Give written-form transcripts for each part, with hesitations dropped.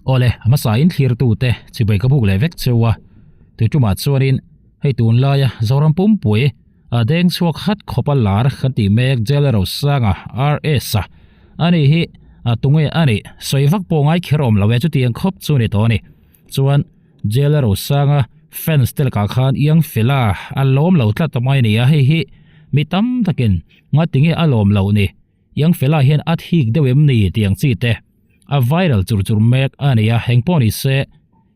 Awle, a hmasa in thlirtute chibai ka buk leh vek cheu a, tui tumah chuanin hei tunlaia Zoram pumpui a deng chhuak hat khawpa lar kan tih mek Jailer Rosanga RS a ani hi a tunge a nih sawi vak pawh ngai kher awm lo e chutiang khawp chu ni tawh a ni. Chuan Jailer Rosanga fans te lakah khan Iang Fela a lawm lo tlat mai a ni a, hei hi mi tam takin ngatinge a lawm loh ni. Young fella hian a thik deuh em ni tih ang chi te a viral chur chur mek a ni a, eng pawh ni se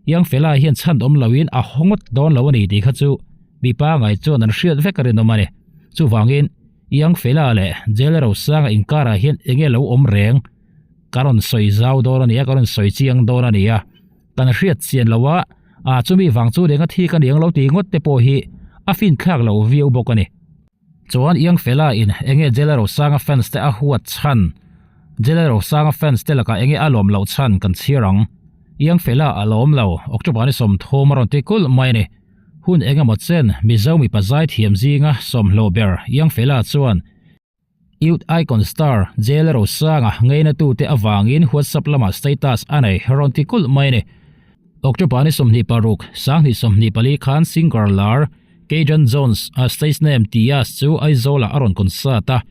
Young fella hian chhan awm loin a haw ngawt dawn lo a ni tih kha chu mi pangai chuan an hriat vek a rinawm a ni. Chuvangin Young fella leh Jail Rosanga inkarah hian eng nge lo awm reng ka rawn sawi zau dawn a ni a, ka rawn sawi chiang dawn a ni a, kan hriat chian lo a, ah chumi vang chu reng a thik a ni ang lo tih ngawt te pawh hi a finthlak lo viau bawk a ni. Chuan Young Fella in enge Jela Rosanga fans te a huat chhan? Jela Rosanga fans te lakah enge a lawm loh chhan kan chhiar ang. Young Fella a lawm lo, October ni 30 a rawn ti kulh mai a ni. Hun engemaw chen Mizo mipa zaithiam zinga sawmhlawh ber Young Fella chuan Youth Icon Star Jela Rosanga ngeinatute avangin WhatsApp lamah status a nei rawn ti kulh mai a ni. October ni 26, 2024 khan singer lar Kayden Jones a stage name Tias chu Aizawl-ah a rawn concert a,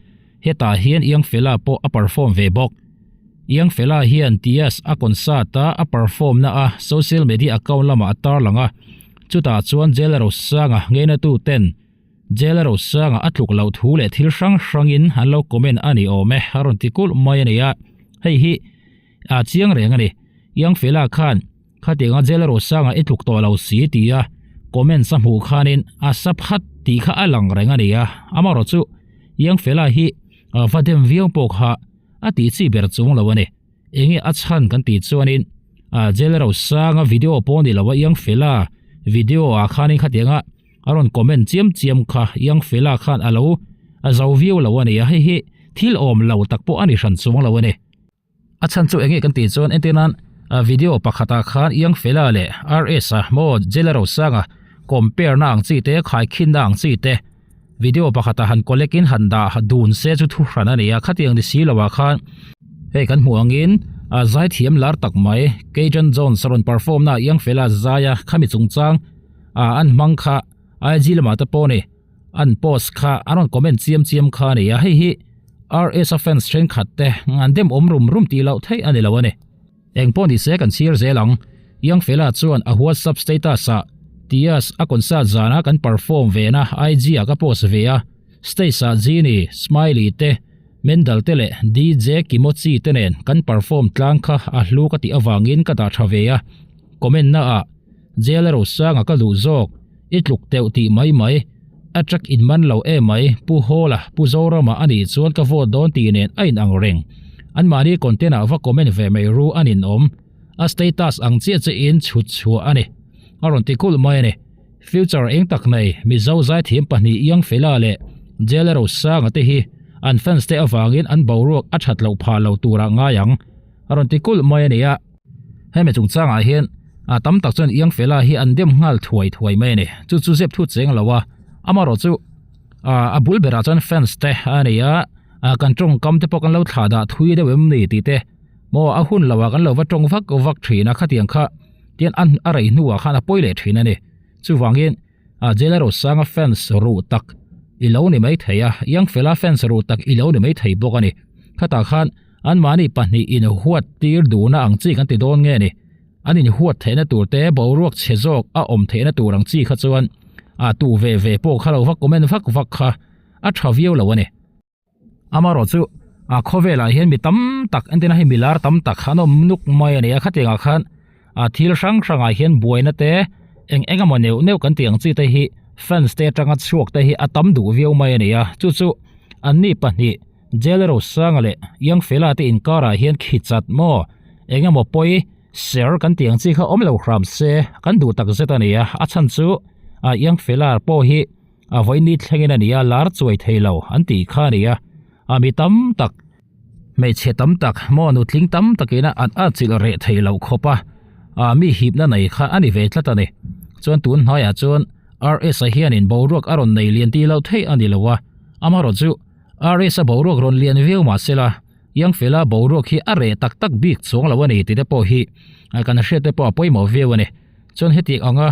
hetah hian Young Fella pawh a perform ve bawk. Young Fella hian Tias a concert a a perform na a social media account lamah a tarlang a, chutah chuan Jailer Rosanga ngeinatu ten Jailer Rosanga a tluk loh thu leh thil hrang hrangin an lo comment a ni awm e, a rawn ti kulh mai a ni a, hei hi a chiang reng a ni. Young Fella khan Khatianga jail Rosanga i tluk tawh lo si tia comments a hmuh khanin a sa phat tih kha a lang reng a ni a, amaherawh chu Young Fella hi va dem viau pawh kha a tih chi ber chung lo a ni. Enge a chhan kan tih chuanin jail Rosanga video pawh ni lo a Young Fella video ah khanin khatianga a rawn comment chiam chiam kha Young Fella khan a lo a zo viau lo a ni a, hei hi thil awm lo tak pawh a ni hran chuang lo a ni. A chhan chu enge kan tih chuan entir nan video pakhatah khan Young Fella leh RS a maw Jela Rosanga compare na ang chi te khaikhin na ang chi te video pakhatah han collect in han dah dun se chu thu hran a ni a khatiang ni si loah khan hei kan hmuh angin a zaithiam lar tak mai Kayden Jones a rawn perform na Young Fella zaia khami chungchang a an hmang kha IG lamah te pawh ni. An post kha an rawn comment chiam chiam kha a ni a, hei hi RS a fans thenkhat te an dem awm rum rum tih loh theih a ni lo a ni. Eng pawh ni se kan chhir zel ang. Young Fella chuan a WhatsApp status ah Tias a concert zana kan perform ve na IG ah ka post ve a, stage ah Genie, Smiley te, Mendal te leh DJ Kimochi te nen kan perform tlang kha a hlu ka tih avangin ka dah tha ve a, comment na ah Jail a Rosanga ka luh zawk. I tluk teuh tih mai mai. A truck in man lo em mai, Pu Hawla, Pu Zorama a nih chuan ka vote dawn tih nen a in ang reng. Anmahni content ah va comment ve mai ru a nin awm. A status ang chiah che in chhut chhuah a ni. A rawn ti kulh mai a ni. Future eng tak nei Mizo zaithiam pahnih Young Fella leh Jail a Rosanga te hi an fans te avangin an boruak a that loh phah lo turah ngai ang. A rawn ti kulh mai a ni a. Hemi chungchangah hian a tam tak chuan Young Fella hi an dem nghal thuai thuai mai a ni. Chu chu zep thu cheng lo a, amaherawh chu a bul berah chuan fans te a ni a, kan tawngkam te pawh kan lo thlah dah thui deuh em ni tih te maw a hun loah kan lo va tawng vak vak thin a, khatiang kha tian a rei hnuah khan a pawi leh thin a ni. Chuvangin Jailer Rosanga fans ruh tak i lo ni mai thei a, Young Fella fans ruh tak i lo ni mai thei bawk a ni. Khatah khan Anmahni pahnih in huat tir duhna ang chi kan ti dawn nge ni? An in huat theihna tur te boruak chhe zawk a awm theihna tur ang chi kha chuan a tu ve ve pawh kha lo va comment vak vak kha a tha viau lo a ni. Amaherawh chu a khawvelah hian mi tam tak entirna hei milar tam tak an awm nuk mai a ni a, khatiangah khan a thil hrang hrangah hian buaina te eng eng emaw neuh neuh kan tih ang chi te hi fans te atanga chhuak te hi a tam duh viau mai a ni a, chu chu anni pahnih Jail Rosanga leh Young Fella te inkarah hian khi chat maw? Eng emaw pawi ser kan tih ang chi kha awm lo hram se kan duh tak zet a ni a, a chhan chu a Young Fella pawh hi a vawiin ni thlengin a ni a, lar chuai thei lo an tih kha a ni a, a mi tam tak, hmeichhe tam tak maw nutling tam takin a an atchilh reh thei lo khawp a, a mi hipna nei kha a ni ve tlat a ni. Chuan tun hnaiah chuan RS-a hianin boruak a rawn nei lian tih loh theih a ni lo a, amaherawhchu RS a boruak rawn lian viau mah sela, Youngfella boruak hi a reh tak tak bik chuang lo a ni tih te pawh hi kan hriat te pawh a pawimawh viau a ni. Chuan heti anga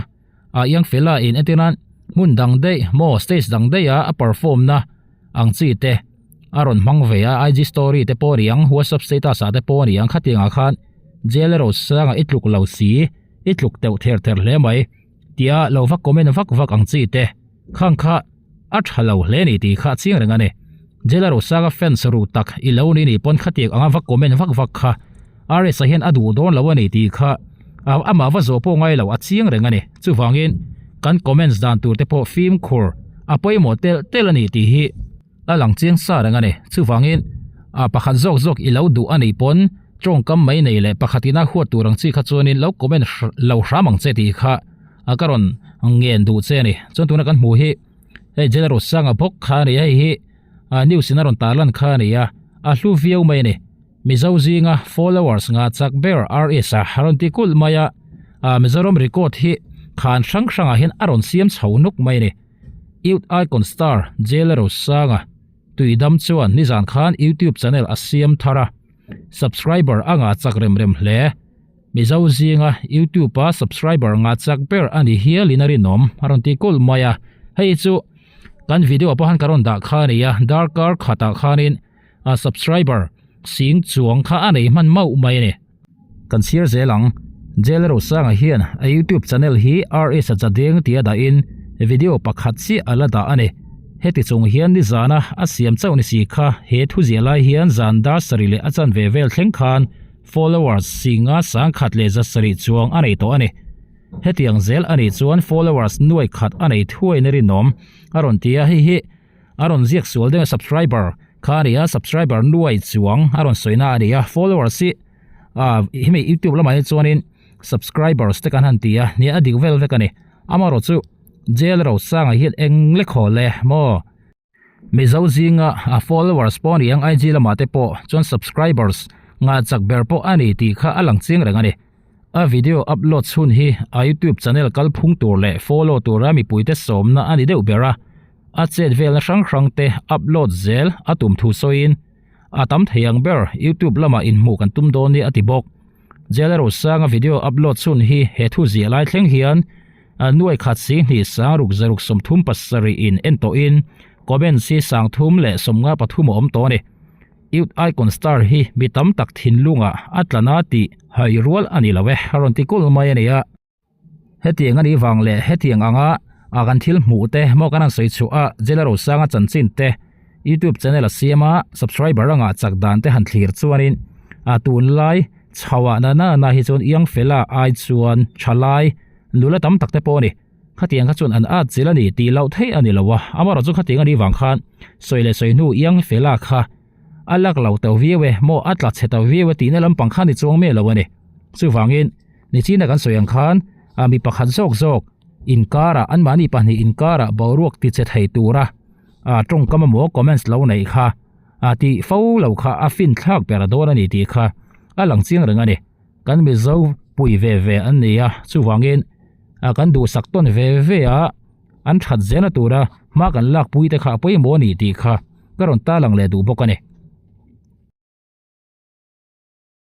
Youngfella in entir nan hmun dang daih maw stage dang daih a a perform na ang chi te a rawn hmang ve a, IG story te pawh a ni ang, WhatsApp status ah te pawh a ni ang khatiang ah khan Jail Rosanga i tluk lo si i tluk teuh ther ther hle mai tia lo va comment vak vak ang chi te khang kha a tha lo hle ni tih kha a chiang reng a ni. Jail Rosanga fans ru tak i lo ni ni pawn khatiang anga va comment vak vak kha RS-a hian a duh dawn lo a ni tih kha amah va zawh pawh ngai lo a chiang reng a ni. Chuvangin kan comments dan tur te pawh fimkhur a pawimawh telh telh a ni tih hi a lang chiang sa reng a ni. Chuvangin a pakhat zawk zawk i lo duh a nih pawn tawngkam mai nei leh pakhat ina huat tur ang chi kha chuanin lo comment lo hram ang che tih kha a ka rawn ngen duh che a ni. Chuan tuna kan hmuh hi hei General Sanga bawk kha a ni a, hei hi news in a rawn tarlan kha a ni a, a hlu viau mai a ni. Mizo zinga followers nga chak ber RS a rawn ti kulh mai a, Mizoram record hi khan hrang hrangah hian a rawn siam chho nuk mai a ni. Youth Icon star Jailer Rosanga tuidam chuan nizan khan YouTube channel a siam thar a, subscriber a ngah chak rem rem hle. Mizo zinga YouTube a subscriber ngah chak ber a ni hialin a rinawm a rawn ti kulh mai a, hei chu kan video ah pawh han ka rawn dah kha a ni a, darkar khatah khanin a subscriber sing chuang kha a nei hman mauh mai a ni. Kan chhiar zel ang. Jail Rosanga hian a YouTube channel hi RS a chadeng tia dahin video pakhat chiah a la dah a ni. Heti chung hian nizana a siam chauh ni si kha he thuziah lai hian zan dar sarih leh a chanve vel thleng khan followers singa sangkhat leh za sarih chuang a nei tawh a ni. Hetiang zel a nih chuan followers nuai khat a nei thuain a rinawm a rawn ti a, hei hi A rawn ziak sual deuh a subscriber kha a ni a subscriber nuai chuang a rawn sawi na a ni a followers hi ah hemi youtube lamah hi chuanin subscribers te kan han ti a nia a dik vel vek a ni amaherawh chu jail rosanga hian eng le khaw le maw mizo zinga a followers pawh a ni ang IG lamah te pawh chuan subscribers ngah chak ber pawh a ni tih kha a lang chiang reng a ni. A video upload chhun hi a YouTube channel kalphung tur leh follow tura mipuite sawmna a ni deuh ber a, a chet velna hrang hrang te upload zel a tum thu sawiin a tam thei ang ber YouTube lamah inhmuh kan tum dawn nia a ti bawk. Jailer Rosanga video upload chhun hi he thu ziah lai thleng hian nuai khat 10 sang ruk zaruk 37 in en tawhin comments hi 3 leh 53 a awm tawh a ni. Youth Icon Star hi mi tam tak thinlungah a tlana tih hai rual a ni lo e, a rawn ti kulh mai a ni a. Hetiang a nih vang leh hetiang anga a kan thil hmuh te maw kan han sawi chhuah a, Jela Rosanga chanchin te YouTube channel a siam a, subscriber anga chak dan te han thlir chuanin a tunlai chhoah na na na hi chuan Iangfela ai chuan thalai nula tam tak te pawh a ni. Khatiang kha chuan an at chil a ni tih loh theih a ni lo a, amaherawh chu khatiang a nih vang khan sawi leh sawi hnu iang fela kha a lak lo tau viau e maw a tla chhe tau viau e tihna lampang kha ni chuang miah lo a ni. Chuvangin nichina kan sawi ang khan a mi pakhat zawk zawk inkarah anmahni pahnih inkarah boruak ti che thei tura a tawngkam emaw comments lo neih kha a tih fo lo kha a fin thlak ber dawn a ni tih kha a lang chiang reng a ni. Kan Mizo pui ve ve an ni a, chuvangin a kan duhsak tawn ve ve a, an that zelna tura hma kan lakpui te kha a pawimawh a ni tih kha ka rawn tarlang leh duh bawk a ni.